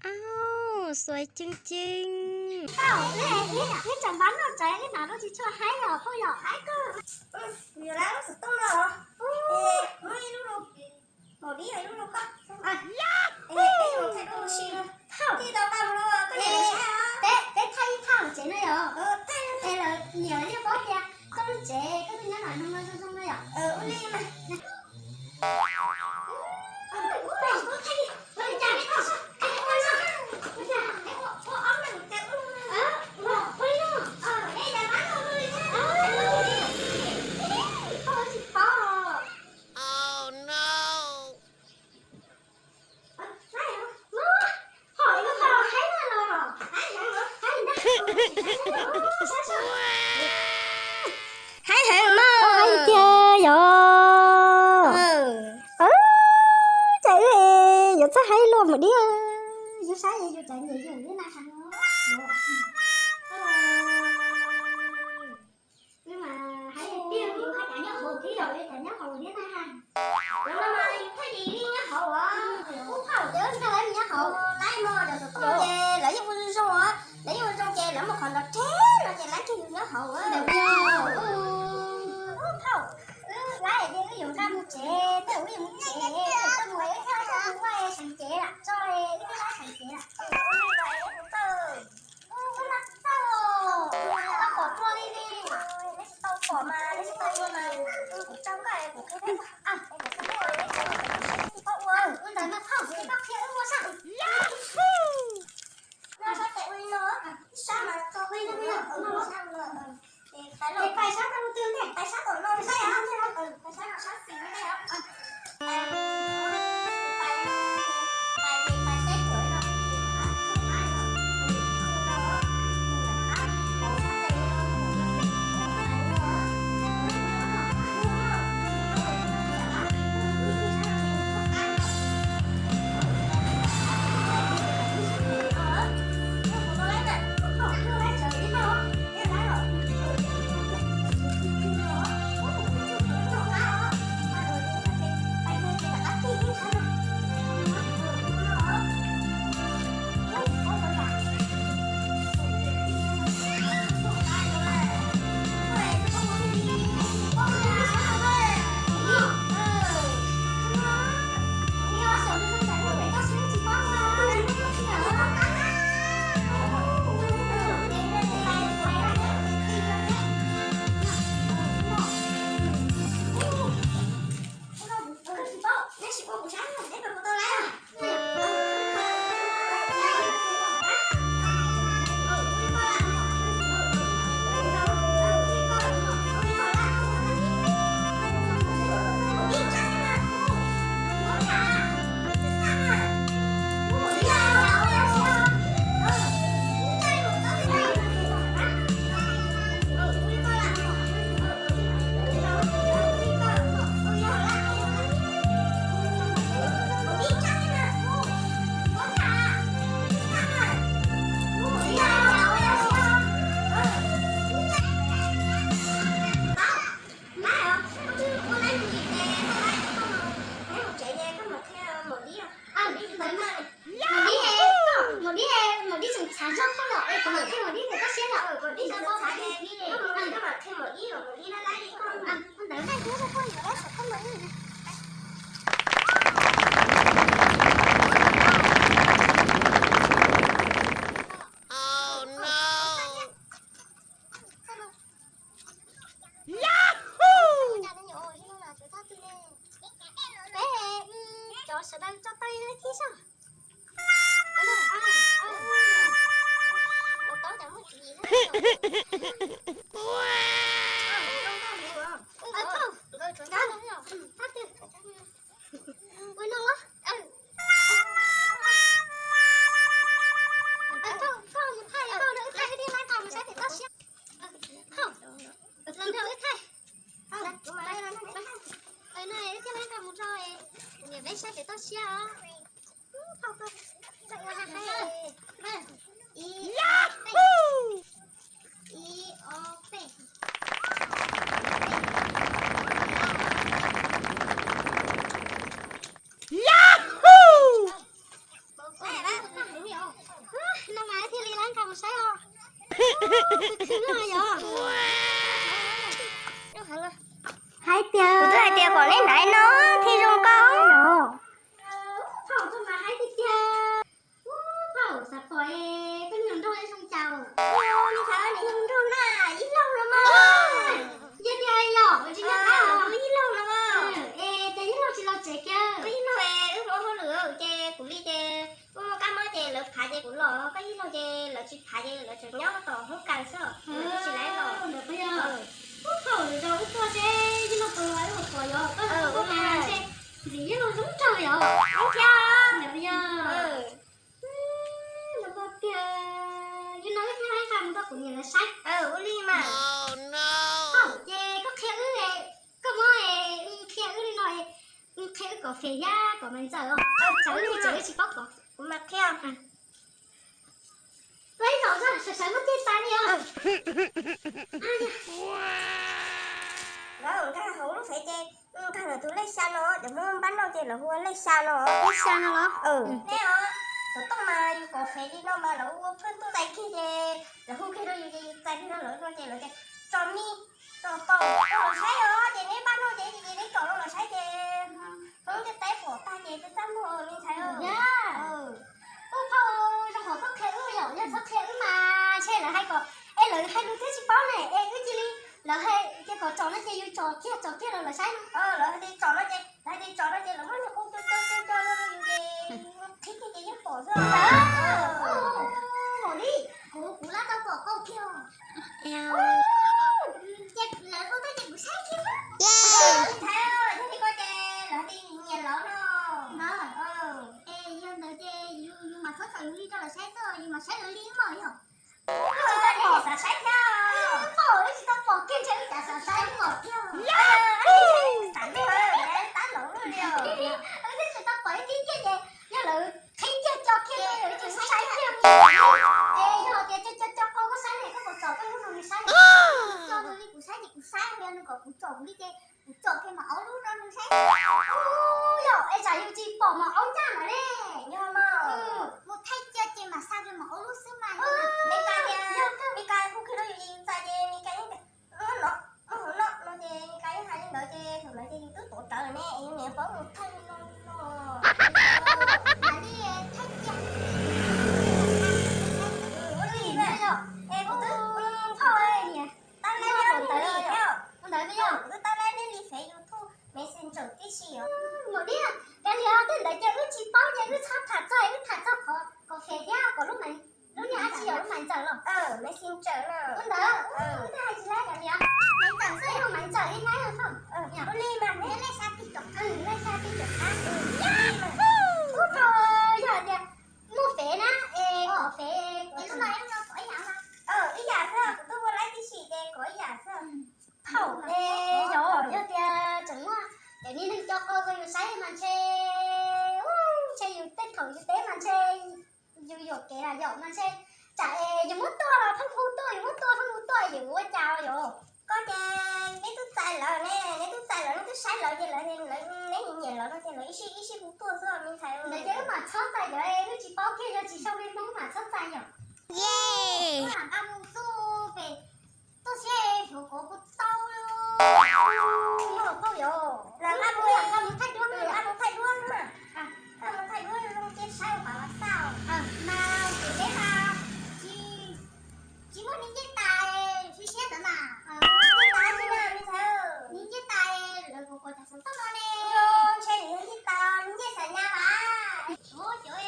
Au, xuav ceev ceev. Tau, ib tsam npab noj tsawv ib hnav los tsis tshua haib os phauj yom. Haib kawg. Yus lab lub xov tooj no. Ib lub, maum dib ib lub rau koj. Peb thaij ib thaj tsev no yom. Es lawv niam lawv yeej paub tias koj lub tsev koj twb nyob nram no zoo zoo no yom. Ua li mas. Haib heev mas. Haib tiag yom. Cas wb yuav txawj haib luaj mus dib. Yus saib yus tseem nyiam yus thiab na. Wb mas haib tiag, yus haib cov nyob hauv thiab yom, cov nyob hauv thiab na. Yus no mas yus thiaj li nyob hauv as. Ub phauj, ces wb nrog lawv nyob hauv, lawv mus cov xov tooj ces lawv yeej ua zoo zoo as, lawv yeej ua zoo ces lawv mus qhov nrov rhe no ces lawv nrog yus nyob hauv as. Ub phauj, wb lawv ces wb yuav nqa mus tsev, tej zaum wb yuav mus tsev, tej zaum wb yuav mus ua seev cev lam tso, wb thiaj lab seev cev lam. Koj pom tua li li, neb tsis tau pom mas neb tsis tau ua mas, kuv tso koj kuv qhia peb. Tsis paub ua ntawd mas thaum koj qhia wb ua sab. No sab tes ua li no, sab mas tso ua li no, pais sab tom no, pais sab tom no, pais sab tom no, sab xis no. Maum dib, maum dib tseem txhav zog koj lawm, kuv mam qhia maum dib ntawm koj siab lawm. Ntawd laib thiab koj yuav lab xov tooj no. Peb cov sawv daws tso taw ib thib soj. Ua no. Koj mus thaij, koj mus thaij, wb thiaj laib nqa mus saib tias koj siab. Los nrog wb thaij. No wb thiaj laib nqa mus rau Niam peb saib pem toj siab os. Ib, ob, peb. No mas thiaj li lab nqa mus saib os. Hais tias, kuv twb hais tias kom neb hnav no thiaj zoo nkauj. Thaum tub mas hais tias tiag, thaum xav pom koj niag hluas nraug zoo cas. Niag hluas nraug na, ib leeg no mas. Yog tias yog tsis nyob qab ib leeg no mas. Es ces ib leeg tsis los tsev kiag. Ib leeg wb muaj hauj lwm ces kuv li ces wb muaj kab mob ces lawv phav ces kuv los, koj ib leeg ces lawv tsis phav ces lawv tseem nyob tom hoob kas xwb, lawv tsis laiv los. Ntawd puas yog? Ub, thaum lwm zaus wb tuaj seb ib leeg puas los wb pom yog koj ib leeg tuaj mas ntshe ntxim ib leeg zoo nraug yom. Ntawd puas yog? Los tiag, yog no wb thiaj li nqa mus rau kuv niam lawv saib. Ua li mas. Thaum ces koj qhia wb, koj muab qhia wb li no, qhia wb kom fem thiab kom mas ntxawm os. Tsam wb tseem wb tsis paub kom. Kuv mas qhia. Ua ib zaug sawv sawv muab ceg tas li os. Lawv nkag hauv lub fev ces nkag lawv tus lej xya no, cov Hmoob npab noj ces lawv hu ua lej xya no. Lej xya no los? Neb os, xov tooj mas yus kom fem li no mas lawv ua phwj tuj txais kiag ces lawv hu kiag rau yus ces yus txais kiag rau lawv no ces lawv tias tso mi, tso pau, tso los saib os, ces neb npab noj ces ces neb tsom los saib ces Hmoob ntiaj teb pom tag ces peb txaj muag me ntxhais. Ub, phauj, zoo hauv koj qhia wb yom, yog txhob qhia wb mas ntshe lawv hais kom, es lawv hais lus twb tsis paub ne, es wb cia li, lawv hais tias kom tsom no ces yus tsom kiag, tsom kiag rau lawv saib no. Lawv hais tias tsom no ces, lawv hais tias tsom no ces lawv muab niag qub co co co co rau yus ces qhib kiag ces yeej pom xwb. Ntawd, ua li, kuv, kuv lab tau pom qau kiag. Ces lawv ua tau ces kuv saib kiag xwb. Ntxhais, yog li ko ces lawv hais tias nyiam lawv no. Es yog ntawd ces yus, yus mam txhob tsom yus li rau lawv saib xwb, yus mam saib lawv li mog yog. Wb tsis tau pom, xav saib thiab. Wb tsis tau pom kiag ntshe wb cas xav saib mog. Xav tab lawm li. Wb twb tsis tau pom ib tib kiag ces yog lawv qhib kiag co kiag ces wb tsis saib kiag. Es yog tias co co co qau koj saib ne, koj puas tsom koj lub no saib? Co li kuv saib ces kuv saib, yog nws kom kuv tsom kuv li ces kuv tsom kiag mas aub lub rau nws saib. Ub, yog es tsam yus tsis pom mas aub ncaj lawm ne. Yog mas, mus thaij cia ces mam xa kiag mas aub lub xwb mas. Mes kas tias, Mes kas hu kiag rau yus ces yus txais ces Mes kas yeej tias, no, mus hauv no no ces Mes kas yeej hais li ntawd ces thaum ntawd ces yus twb tuav rawv ne, yus niam paub mus thaij li no no. Mam li thaij cia. Ua li na, es kuv twb, kuv twb tab lab neb li fev thiab, kuv twb tab lab neb li fev YouTube, Messenger tib si os. Mus li, kav liam, tej ntawd ces wb tsis paub ces wb txhob tham txog, wb tham txog qhov kom fem thiab kom lub, lub niag dab tsi yog lub Maiv Ntxawm los? Messenger no. Ua ntawd, wb twb hais tsis lab kav liam, Maiv Ntxawm xwb, yog Maiv Ntxawm li nab yog faj. Ua li mas neb lej xya tib caum, lej xya tib caum qab. Ub, yog tias muaj fev na, es kom fev, es lub no lub no kom ib yam mas. Ib yam xwb, kuv twb ua laib tib si ces kom ib yam xwb. Thaum es yog, yog tias tseem muaj cov niag neeg co qau rau yus saib mas ntshe, ntshe yus tej thaum yus teb mas ntshe yus yuam kev los yog mas ntshe tsam es yus muab tuaj los pheej hu tuaj, yus muab tuaj pheej hu tuaj, yus ua cas yog? Koj ces neb twb txais lawv ne, neb twb txais lawv, neb twb saib lawv ces lawv, neb nyiam lawv no ces lawv ib sij ib sij hu tuaj xwb me ntxhais. Ntawd ces wb mam txhob txais cov wb tsis paub kiag, yog tsis sau li Hmoob mam txhob txais yom. Wb lam nqa mus xub pem toj siab hluav kov kuj tau. Lam nqa mus, lam nqa mus thaij duab, lam nqa mus thaij duab xwb mas. Nqa mus thaij duab zoo ces saib ua pas ua xaj. Mas kuv teb mas tsis, tsis muaj neeg ncej tas, siab siab ntawd mas. Ncej tas tsis na me ntxhais, neeg ncej tas lawv kuv kuv cov xov tooj no ne. Ntshe nws yog ncej tas, neeg ncej xav nyas mas. Ua cov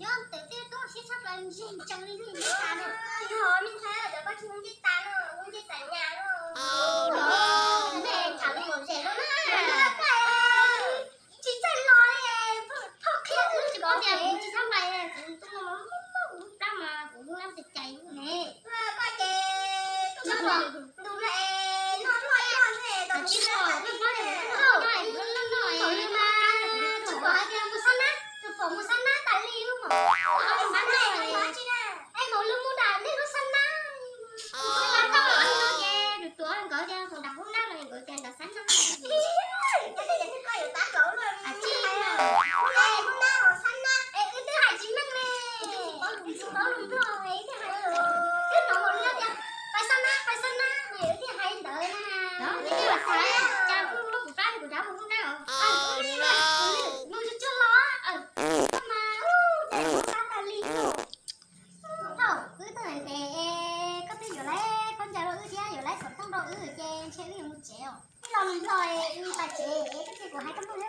nyob ntawm tej toj siab tshaj plaws ntseg ntsees li neeg ncej tas no. Yog me ntxhais, cov koj tsis muaj ncej tas no, muaj ncej xav nyas no. Nej tham lus lom zem no na. Kom mus xab nab tas li lub mas. Xab nab, es mus lub mus nram nej lub xab nab. Xab nab txoj no ces tus tuav nkawd tias mus nram hoob nab los nkawd tias nram xab nab. Tsis hais hoob nab los xab nab es wb twb hais tsis meej li. Tsis paub lus Nplog es wb twb hais, twb hnov npaum li tias pais xab nab, pais xab nab es wb thiaj hais ntawd na. Cas kuv muab kuv plab kuv rab mus hoob nab os. Mus tsuag tsuag los, koj mas, cas muab qab tas li. Thaum wb tuaj ntev, koj twb yuav lawv khaub ncaws rau wb thiab yuav lawv xov tooj rau wb ces ntshe wb yuav mus tsev os. Wb los lus Nplog, wb pais tsev, koj cia kuv hais koj Nplog.